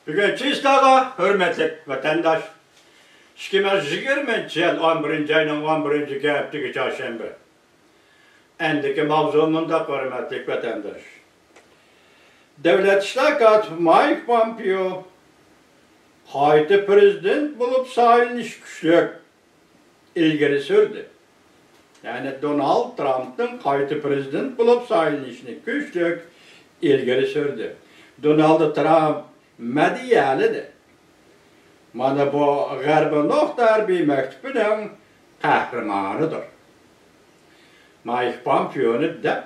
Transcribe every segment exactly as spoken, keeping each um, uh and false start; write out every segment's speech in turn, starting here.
بۈگۈن چىستاغا ھۆرمەتلىك ۋەتەنداش، ئىككى مىڭ يىگىرمىنچى يىل ئون بىرىنچى ئاينىڭ ئون بىرىنچى ھەپتىسى چارشەنبە. ئەندىكى ماۋزۇ مۇنداق، ھۆرمەتلىك ۋەتەنداش. دۆلەت ئىشلار كاتىپى مايك پومپېئو قايتا پىرېزىدېنت بولۇپ سايلىنىشى كۈچلۈك ئىلگىرى سۈردى. يەنى دونالد ترامپنىڭ قايتا پىرېزىدېنت بولۇپ سايلىنىشىنى كۈچلۈك ئىلگىرى سۈردى. دونالد ترامپ مەدھىيەلىدى. مانا بۇ غەربىي نۇقتا ھەربىي مەكتىپىنىڭ قەھرىمانىدۇر. مايك پومپېئونى دەپ،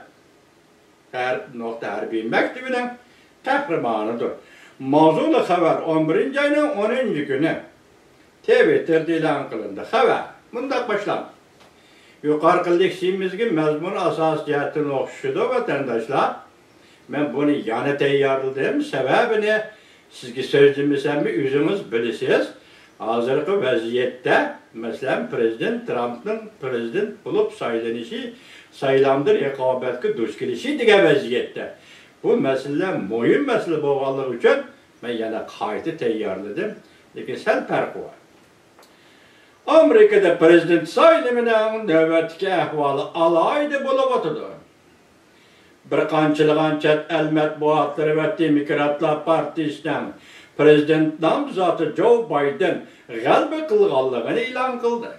غەرب نۇقتا ھەربىي مەكتىپىنىڭ قەھرىمانىدۇر. ماۋزۇلۇق خەۋەر ئون بىرىنچى ئاينىڭ ئونىنچى كۈنى تىۋىتتېردا ئېلان قىلىندى. خەۋەر مۇنداق باشلاندى. يۇقىرىقى لېكسىيىمىزگە مەزمۇن ئاساسىي جەھەتتىن ئوخشىشىدۇ، ۋەتەنداشلار. مەن بۇنى يەنە تەييارلىدىم. سەۋەبىنى سىزگە سۆزلىمىسەممۇ ئۆزىڭىز بىلىسىز. ھازىرقى ۋەزىيەتتە، مەسىلەن، پىرېزىدېنت ترامپنىڭ پىرېزىدېنت بولۇپ سايلىنىشى سايلامدا رىقابەتكە دۇچ كېلىشى دېگەن ۋەزىيەتتە، بۇ مەسىلىلەر مۇھىم مەسىلە بولغانلىقى ئۈچۈن مەن يەنە قايتا تەييارلىدىم. لېكىن سەل پەرقى بار. ئامېرىكىدا پىرېزىدېنت سايلىمىنىڭ نۆۋەتتىكى ئەھۋالى ئالاھىدە بولۇۋاتىدۇ. بىر قانچىلىغان چەت ئەل مەتبۇئاتلىرى ۋە دېموكراتلار پارتىيىسىنىڭ پىرېزىدېنت نامزاتى جو بايدېن غەلىبە قىلغانلىقىنى ئېلان قىلدى.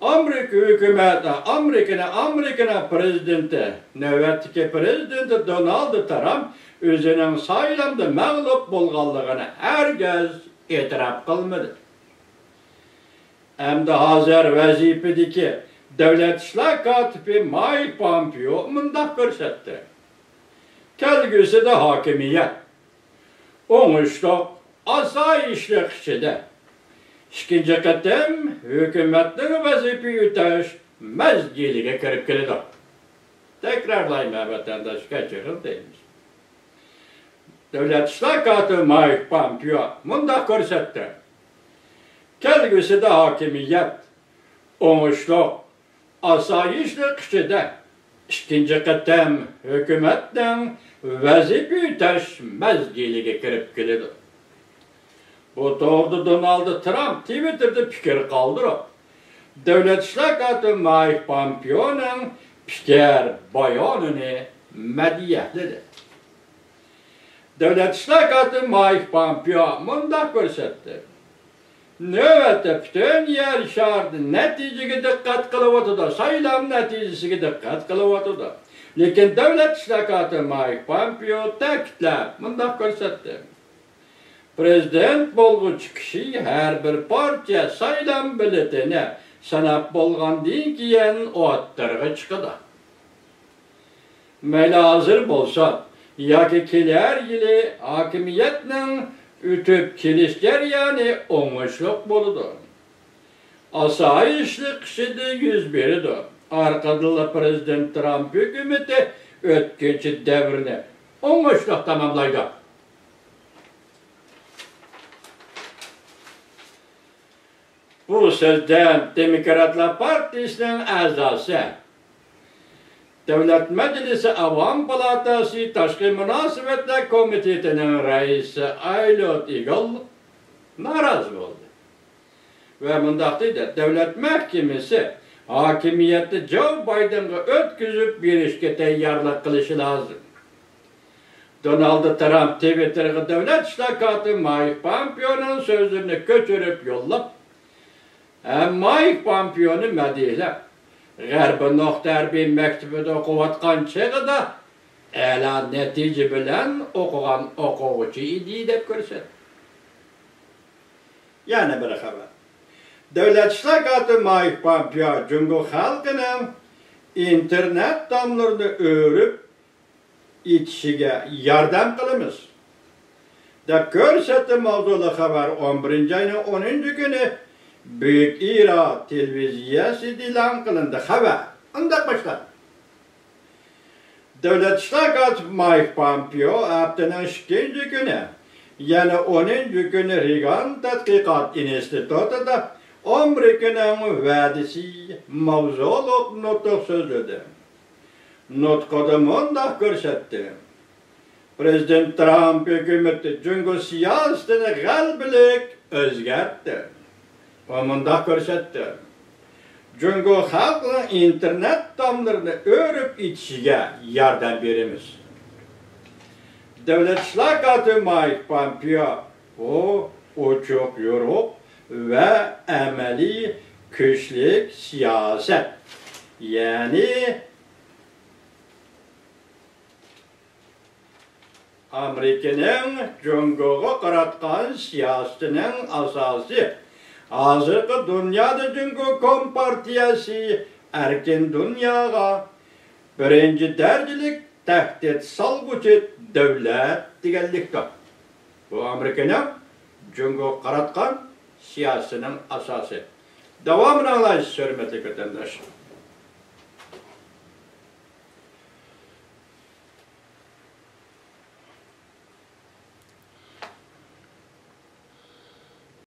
ئامېرىكا ھۆكۈمەت، ئامېرىكىنى، ئامېرىكىنىڭ پىرېزىدېنتى، نۆۋەتتىكى پىرېزىدېنتى دونالد ترامپ ئۆزىنىڭ سايلامدا مەغلۇپ بولغانلىقىنى ھەرگىز ئېتىراپ قىلمىدى. ئەمدى ھازىر ۋەزىپىدىكى دۆلەت ئىشلار كاتىپى مايك پومپېئو مۇنداق كۆرسەتتى. كەلگۈسىدە ھاكىمىيەت ئوڭۇشلۇق، ئاسايىشلىق ئىچىدە ئىككىنچى قېتىم ھۆكۈمەتنىڭ ۋەزىپە ئۆتەش مەزگىلىگە كىرىپ كېلىدۇ. تەكرارلايمەن، ۋەتەنداش، كەچۈرۈڭ دەيمىز. دۆلەت ئىشلار كاتىپى مايك پومپېئو مۇنداق كۆرسەتتى. كەلگۈسىدە ھاكىمىيەت ئوڭۇشلۇق، ئاسايىشلىق ئىچىدە ئىككىنچى قېتىم ھۆكۈمەتنىڭ ۋەزىپە ئۆتەش مەزگىلىگە كىرىپ كېلىدۇ. بۇ توغرىدا دونالد ترامپ تىۋىتتېردا پىكىر قالدۇرۇپ، دۆلەت ئىشلار كاتىپى مايك پومپېئونىڭ پىكىر بايانىنى مەدھىيەلىدى. دۆلەت ئىشلار كاتىپى مايك پومپېئو مۇنداق كۆرسەتتى. نۆۋەتتە پۈتۈن يەر شارىدا نەتىجىگە دىققەت قىلىۋاتىدۇ، سايلام نەتىجىسىگە دىققەت قىلىۋاتىدۇ. لېكىن دۆلەت ئىشلار كاتىپى مايك پومپېئو تەكىتلەپ مۇنداق كۆرسەتتى. پىرېزىدېنت بولغۇچى كىشى ھەر بىر پارتىيە سايلام بېلىتىنى ساناپ بولغاندىن كېيىن ئوتتۇرىغا چىقىدۇ. مەيلى ھازىر بولسا ياكى كېلەر يىلى ھاكىمىيەتنىڭ ئۆتۈپ كېلىش جەريانى ئوڭۇشلۇق بولىدۇ. ئاسايىشلىق ئىچىدە يۈز بېرىدۇ. ئارقىدىنلا پىرېزىدېنت ترامپ ھۆكۈمىتى ئۆتكۈنچى دەۋرنى ئوڭۇشلۇق تاماملايدۇ. بۇ سۆزدىن دېموكراتلار پارتىيىسىنىڭ ئەزاسى، دۆلەت مەجلىسى ئاۋام پالاتاسى تاشقى مۇناسىۋەتلەر كومىتېتىنىڭ رەئىسى ئايلوت ئىگل نارازى بولدى ۋە مۇنداق دېدى: دۆلەت مەھكىمىسى ھاكىمىيەتنى جو بايدېنغا ئۆتكۈزۈپ بېرىشكە تەييارلىق قىلىشى لازىم. دونالد ترامپ تىۋىتتېرغا دۆلەت ئىشلار كاتىپى مايك پامپېئونىڭ سۆزلىرىنى كۆچۈرۈپ يوللاپ، ھەم مايك پامپېئونى مەدھىيەلەپ، غەربىي نۇقتا ھەربىي مەكتىپىدە ئوقۇۋاتقان چېغىدا ئەلا نەتىجە بىلەن ئوقۇغان ئوقۇغۇچى ئىدى، دەپ كۆرسەتتى. يەنە بىر خەۋەر. دۆلەت ئىشلار كاتىپى مايك پامپېئو جۇڭگو خەلقىنىڭ ئىنتېرنېت تاملىرىنى ئۆرۈپ يېتىشىگە ياردەم قىلىمىز، دەپ كۆرسەتتى. ماۋزۇلۇق خەۋەر ئون بىرىنچى ئاينىڭ ئونىنچى كۈنى بۈيۈك ئىرا تېلېۋىزىيەسىدە ئېلان قىلىندى. خەۋەر مۇنداق باشلاندى. دۆلەت ئىشلار كاتىپى مايك پامپېئو ھەپتىنىڭ ئىككىنچى كۈنى، يەنى ئونىنچى كۈنى رېگان تەتقىقات ئىنستىتۇتىدا ئامېرىكىنىڭ ۋەدىسى ماۋزۇلۇق نۇتۇق سۆزلىدى. نۇتقىدا مۇنداق كۆرسەتتى: پرېزىدېنت ترامپ ھۆكۈمىتى جۇڭگو سىياسىتىنى غەلىبىلىك ئۆزگەرتتى. ئۇ مۇنداق كۆرسەتتى: جۇڭگو خەلقىنىڭ ئىنتېرنېت تاملىرىنى ئۆرۈپ ئېچىشىگە ياردەم بېرىمىز. دۆلەت ئىشلار كاتىپى مايك پومپېئو، بۇ ئوچۇق، يورۇق ۋە ئەمەلىي كۈچلۈك سىياسەت، يەنى ئامېرىكىنىڭ جۇڭگوغا قاراتقان سىياسىتىنىڭ ئاساسى، ھازىرقى دۇنيادا جۇڭگو كومپارتىيەسى ئەركىن دۇنياغا بىرىنچى دەرىجىلىك تەھدىت سالغۇچى دۆلەت دېگەنلىكتۇر. بۇ ئامېرىكىنىڭ جۇڭگوغا قاراتقان سىياسىتىنىڭ ئاساسى. داۋامىنى ئاڭلايسىز، ھۆرمەتلىك ۋەتەنداشلار.